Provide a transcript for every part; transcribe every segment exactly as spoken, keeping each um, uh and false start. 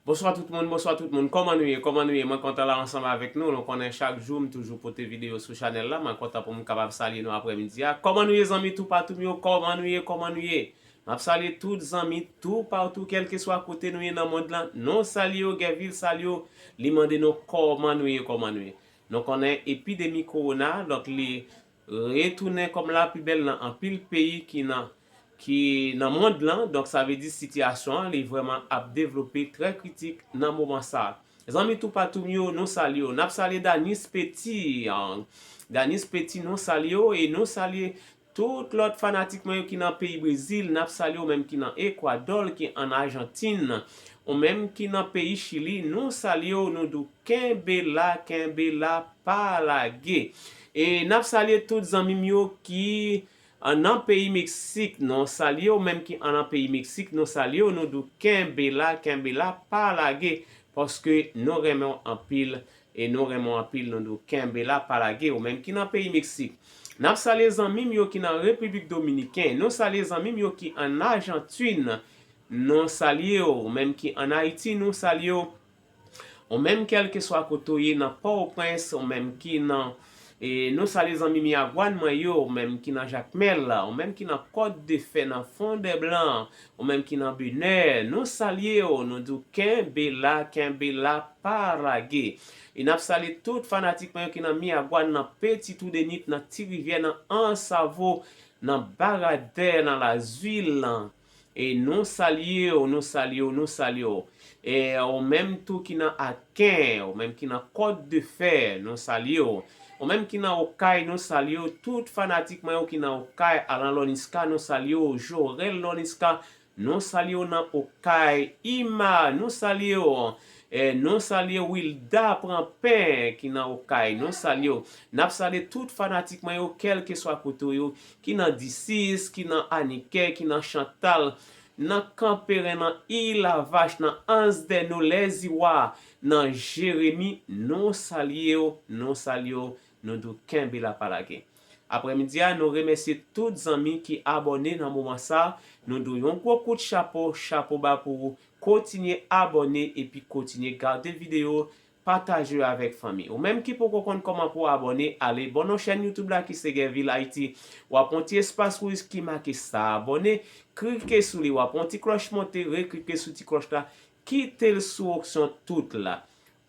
Bonswa tout moun, bonswa tout moun. Kòman nou ye? Kòman nou ye? Mwen kontan la ansanm avèk nou. Nou konnen chak jou m toujou pote videyo sou chanèl la. Mwen kontan pou m kapab salye nou aprèmidi a. Kòman nou ye zanmi toupatou m yo? Kòman nou ye? Kòman nou ye? M ap salye tout zanmi toupatou, kèlkeswa kote nou ye nan mond lan. Nou salye yo, Gèvil salye yo. Li mande nou kòman nou ye, kòman nou ye. Nou konnen epidemi kowona, donk li retounen kòm lapibèl nan anpil peyi ki nan ki nan mond lan, donk sa vle di sitiyasyon an li vrèman ap devlope trè kritik nan moman sa a. Zanmi toupatou m yo, nou salye yo. N ap salye Danis Petit, an, Danis Petit, nou salye yo e nou salye tout lòt fanatik mwen yo ki nan peyi Brezil, n ap salye w menm ki nan Ekwadò, ki ann Ajantin, ou menm ki nan peyi Chili, nou salye w, nou di w kenbe la, kenbe la, pa lage. E n ap salye tout zanmi m yo ki an nan peyi Meksik, nou salye w, menm ki an nan peyi Meksik, nou salye w, nou di w kenbe la, kenbe la, pa lage, paske nou renmen w anpil, e nou renmen w anpil, nou di w kenbe la, pa lage, ou menm ki nan peyi Meksik. N ap salye zanmi m yo ki nan Repiblik Dominiken, nou salye zanmi m yo ki an Ajantin, nou salye w, ou menm ki an Ayiti, nou salye w. Ou menm kèlkeswa kote w ye nan Pòtoprens, ou menm ki nan, e, nou salye zanmi Miyagwàn mwen yo, ou menm ki nan Jakmèl, ou menm ki nan Kòt de Fè, nan Fondèblan, ou menm ki nan Benè, nou salye w, nou di w kenbe la, kenbe la, pa lage. E n ap salye tout fanatik mwen yo ki nan Miyagwàn, nan Petit Trou de Nip, nan Ti Rivyè, nan Ansavo, nan Baradè, nan Lazil, e nou salye w, nou salye w, nou salye w. E ou menm tou ki nan Aken, ou menm ki nan Kòt de Fè, nou salye w. Ou menm ki nan Okay, nou salye w. Tout fanatik mwen yo ki nan Okay, Alan Loniska, nou salye w. Jorel Loniska, nou salye w nan Okay. Ima, nou salye w. E nou salye Wilda Pranpen ki nan Okay, nou salye w. N ap salye tout fanatik mwen yo, kèlkeswa kote w yo, ki nan Disis, ki nan Anikè, ki nan Chantal, nan Kanperen, nan Ilavach, nan Ansdeno, Lèziwa, nan Jeremi, nou salye w, nou salye w, nou di w kenbe la pa lage. Aprèmidi a, nou remèsye tout zanmi ki abòne nan moman sa. Nou di w yon gwo kout chapo, chapo ba pou ou. Kontinye abòne epi kontinye gade videyo, pataje yo avèk fanmi. Ou menm ki poko konn kòman pou w abòne, ale bò nan chèn YouTube la ki se Gèvil Ayiti. W ap wè yon ti espas wouj ki make sa abòne, klike sou li, w ap wè yon ti klòch monte, reklike sou ti klòch la, kite l sou opsyon tout la.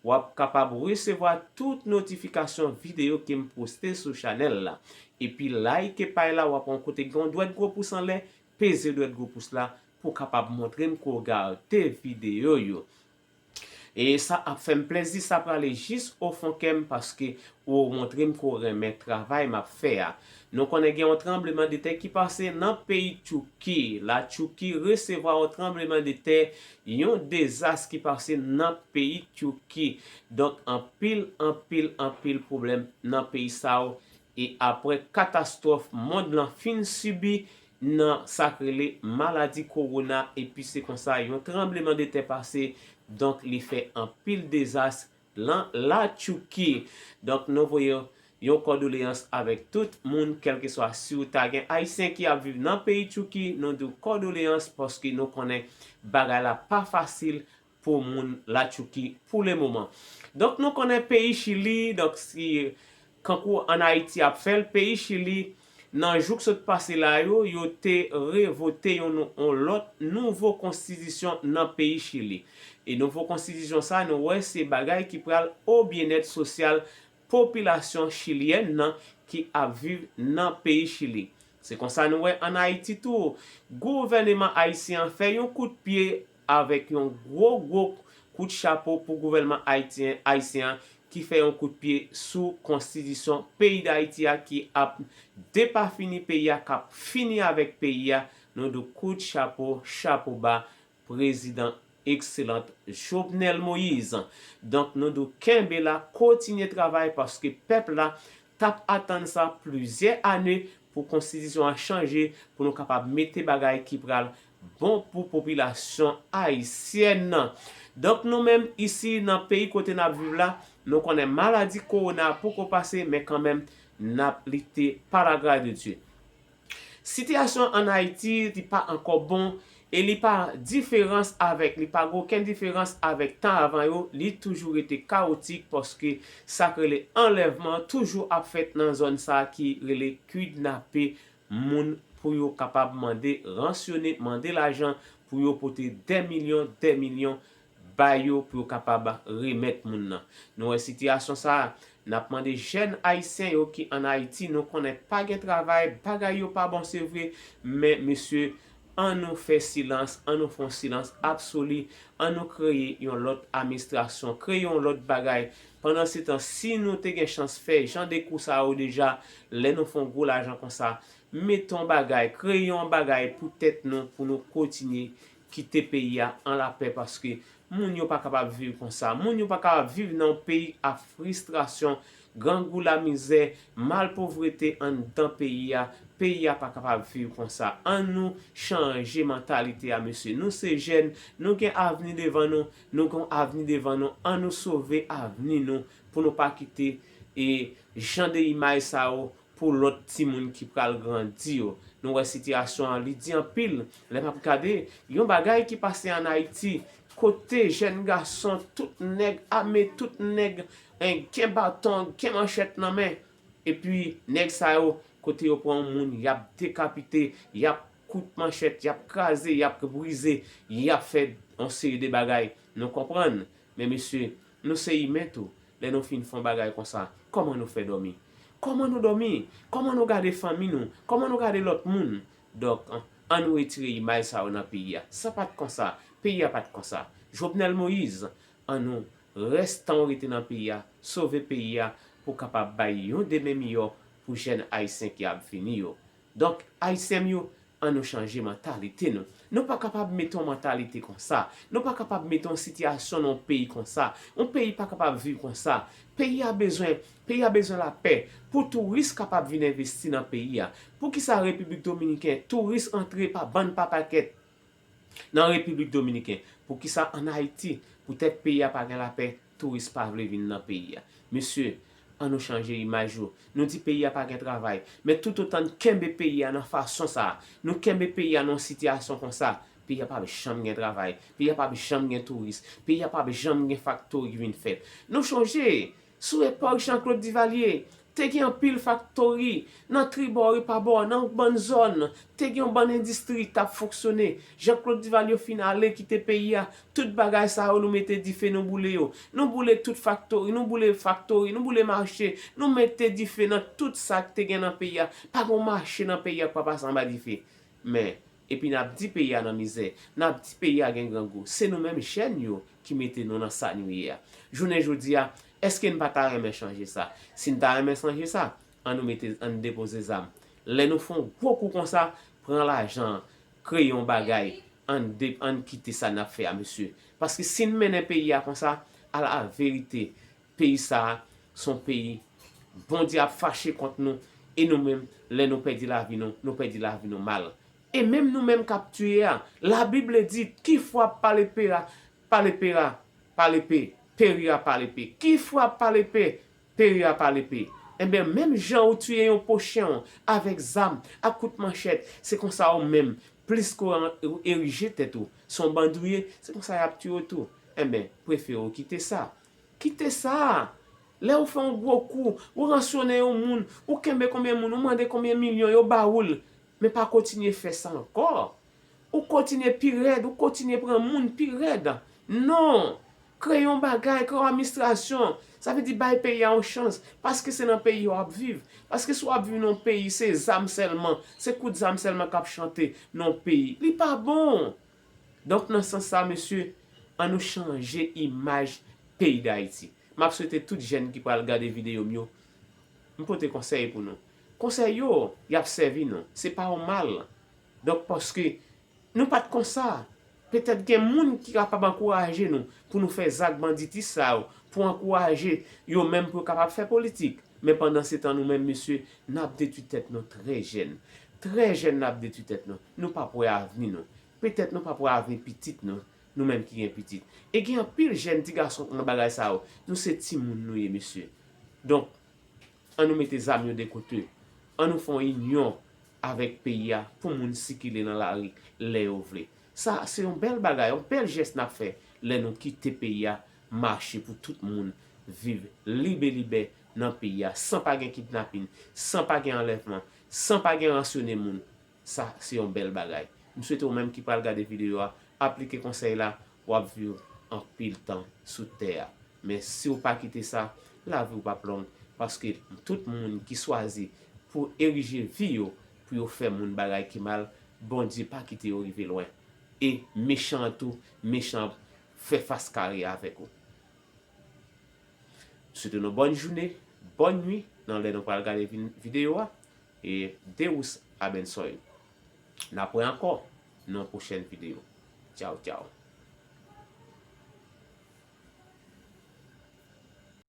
W ap kapab resevwa tout notifikasyon videyo ke m poste sou chanèl la. Epi like paj la, w ap wè yon kote gen yon dwèt gwo pous anlè, peze dwèt gwo pous la pou w kapab montre m ke w gade videyo yo. E sa ap fè m plezi, sa prale jis o fon kè m paske ou montre m ke w renmen travay m ap fè a. Nou konnen gen yon tranblemanntè ki pase nan peyi Tchouki. La Tchouki resevwa yon tranblemanntè, yon dezas ki pase nan peyi Tchouki. Donk, anpil, anpil, anpil pwoblèm nan peyi sa yo. E aprè katastwòf mond lan fin sibi nan sa k rele maladi kowona, epi se konsa yon tranblemanntè pase, donk li fè anpil dezas lan la Tchouki. Donk nou voye yon kondoleyans avèk tout moun, kèlkeswa si w ta gen Ayisyen ki ap viv nan peyi Tchouki, nou di w kondoleyans paske nou konnen bagay la pa fasil pou moun la Tchouki pou le moman. Donk nou konnen peyi Chili, donk si kankou ann Ayiti ap fè l, peyi Chili nan jou k sot pase la yo, yo te revote yon, yon lòt nouvo konstitisyon nan peyi Chili. E nouvo konstitisyon sa, nou wè se bagay ki pral o byennèt sosyal popilasyon chilyèn nan ki ap viv nan peyi Chili. Se konsa nou wè ann Ayiti tou, gouvèneman ayisyen an fè yon kout pye avèk yon gwo, gwo kout chapo pou gouvèlman ayityen, ayisyen an ki fè yon kout pye sou konstitisyon peyi Dayiti a ki ap depafini peyi a, k ap fini avèk peyi a. Nou di w kout chapo, chapo ba, prezidan ekselant Jovenel Moïse. Donk, nou di w kenbe la, kontinye travay paske pèp la t ap atann sa plizyè ane pou konstitisyon an chanje, pou nou kapab mete bagay ki pral bon pou popilasyon ayisyèn nan. Donk, nou menm isi nan peyi kote n ap viv la, nou konnen maladi kowona poko pase, men kanmenm, n ap lite pa la gras de Dye. Sitiyasyon ann Ayiti, li pa ankò bon, E li pa diferans avèk, li pa gen okenn diferans avèk tan avan yo, li toujou rete kawotik paske sa k rele anlèvman toujou ap fèt nan zòn sa a ki rele kidnape moun pou yo kapab mande ransyone, mande lajan pou yo pote dè milyon, dè milyon ba yo pou yo kapab remèt moun nan. Nou wè sitiyasyon sa a, n ap mande jèn ayisyen yo ki ann Ayiti, nou konnen pa gen travay, bagay yo pa bon se vre, men mesye, an nou fè silans, an nou fè yon silans absoli, an nou kreye yon lòt administrasyon, kreye yon lòt bagay. Pandansetan, si nou te gen chans fè jan de kou sa yo deja, lè nou fè yon gwo lajan konsa, mete yon bagay, kreye yon bagay pou tèt nou, pou nou kontinye kite peyi a an lapè, paske moun yo pa kapab viv konsa. Moun yo pa kapab viv nan yon peyi a fristrasyon, grangou, lamizè, malpovrete anndan peyi a. Peyi a pa kapab viv konsa. An nou chanje mantalite a, mesye. Nou se jèn, nou gen avni devan nou, nou gen yon avni devan nou. An nou sove avni nou pou nou pa kite e jan de imaj sa yo pou lòt timoun ki pral grandi yo. Nou wè sitiyasyon an, li di anpil. Lè m ap gade, yon bagay ki pase ann Ayiti, kote jèn gason, tout nèg ame, tout nèg, en, gen baton, gen manchèt nan men. Epi, nèg sa yo, kote yo pran yon moun, y ap dekapite, y ap kout manchèt, y ap kraze, y ap brize, y ap fè yon seri de bagay. Nou konprann? Men mesye, nou se imen tou. Lè nou fin fè yon bagay konsa, kòman nou fè dòmi? Kòman nou dòmi? Kòman nou gade fanmi nou? Kòman nou gade lòt moun? Donk, an, an nou retire imaj sa yo nan peyi a. Sa pa t konsa. Peyi a pa t konsa. Jovenel Moïse, an nou rès tan w rete nan peyi a, sove peyi a pou kapab bay yon demen miyò pou jèn ayisyen ki ap vini yo. Donk, ayisyen m yo, an nou chanje mantalite nou. Nou pa kapab mete yon mantalite konsa. Nou pa kapab mete yon sitiyasyon nan yon peyi konsa. Yon peyi pa kapab viv konsa. Peyi a bezwen, peyi a bezwen lapè pou touris kapab vin envesti nan peyi a. Poukisa Repiblik Dominiken, touris antre pa bann pa pakèt nan Repiblik Dominiken? Poukisa ann Ayiti, poutèt peyi a pa gen lapè, touris pa vle vin nan peyi a? Mesye, an nou chanje imaj yo. Nou di peyi a pa gen travay. Men toutotan n kenbe peyi a nan fason sa a, nou kenbe peyi a nan yon sitiyasyon konsa, peyi a p ap janm gen travay. Peyi a p ap janm gen touris. Peyi a p ap janm gen faktori ki vin fèt. Nou chonje, sou epòk Jean Claude Duvalier, te gen anpil faktori nan tribò, repabò, nan bann zòn. Te gen yon bann endistri k t ap fonksyone. Jean Claude Duvalier fin ale kite peyi a. Tout bagay sa yo, nou mete dife, nou boule yo. Nou boule tout faktori, nou boule faktori, nou boule mache. Nou mete dife nan tout sa k te gen nan peyi a. Pa gen yon mache nan peyi a k pa pase anba dife. Men, epi n ap di peyi a nan mizè, n ap di peyi a gen grangou. Se nou menm jèn yo ki mete nou nan sa nou ye a. Jounen jodi a, èske n pa ta renmen chanje sa? Si n ta renmen chanje sa, an nou mete, an n depoze zam. Lè nou fè yon gwo kou konsa, pran lajan an, kreye yon bagay, an de, an kite sa n ap fè a, mesye. Paske si n mennen peyi a konsa, alaverite, peyi sa a, se yon peyi Bondye ap fache kont nou, e nou menm, lè nou pèdi lavi nou, nou pèdi lavi nou mal. E menm nou menm k ap tiye a, Labib di, qui frappe par l'épée a, par l'épée a, par l'épée, périra par l'épée. Qui frappe par l'épée, périra par l'épée. Enben, menm jan ou tiye yon pwochen w avèk zam, ak kout manchèt, se konsa ou menm, plis ke w erije tèt ou se yon bandi w ye, se konsa y ap tiye w tou. Enben, prefere w kite sa. Kite sa. Lè ou fè yon gwo kou, ou ransyone yon moun, ou kenbe konbyen moun, ou mande konbyen milyon yo ba ou l, men pa kontinye fè sa ankò. Ou kontinye pi rèd, ou kontinye pran moun pi rèd. Non! Kreye yon bagay, kreye yon administrasyon. Sa vle di bay peyi a yon chans, paske se nan peyi a w ap viv. Paske si w ap viv nan yon peyi, se zam sèlman, se kout zam sèlman k ap chante nan yon peyi, li pa bon. Donk, nan sans sa, mesye, an nou chanje imaj peyi Dayiti. M ap swete tout jèn ki pral gade videyo m yo, m pote konsèy pou nou. Konsèy yo, y ap sèvi nou. Se pa yon mal. Donk, paske nou pa t konsa, petèt gen moun ki kapab ankouraje nou pou nou fè zak banditis sa yo, pou ankouraje yo menm pou yo kapab fè politik. Men pandansetan, nou menm, mesye, n ap detwi tèt nou trè jèn. Trè jèn, n ap detwi tèt nou. Nou p ap wè avni nou. Petèt nou p ap wè avni pitit nou, nou menm ki gen pitit. E gen anpil jèn ti gason k nan bagay sa yo. Nou se timoun nou ye, mesye. Donk, an nou mete zam yo de kote. An nou fè yon inyon avèk peyi a pou moun sikile nan lari lè yo vle. Sa se yon bèl bagay, yon bèl jès n ap fè lè nou kite peyi a mache pou tout moun viv libelibè nan peyi a, san pa gen kidnapin, san pa gen anlèvman, san pa gen ransyone moun. Sa se yon bèl bagay. M swete ou menm ki pral gade videyo a, aplike konsèy la, w ap viv anpil tan sou tè a. Men si w pa kite sa, lavi w p ap long, paske tout moun ki swazi pou erije vi yo pou yo fè moun bagay ki mal, Bondye pa kite yo rive lwen. E mechan an tou, mechan ap fè fas kare avèk ou. M swete nou bòn jounen, bòn nwi nan lè nou pral gade vin- videyo a. E Deus abençoe. N ap wè ankò nan yon pwochèn videyo. Tchaw, tchaw.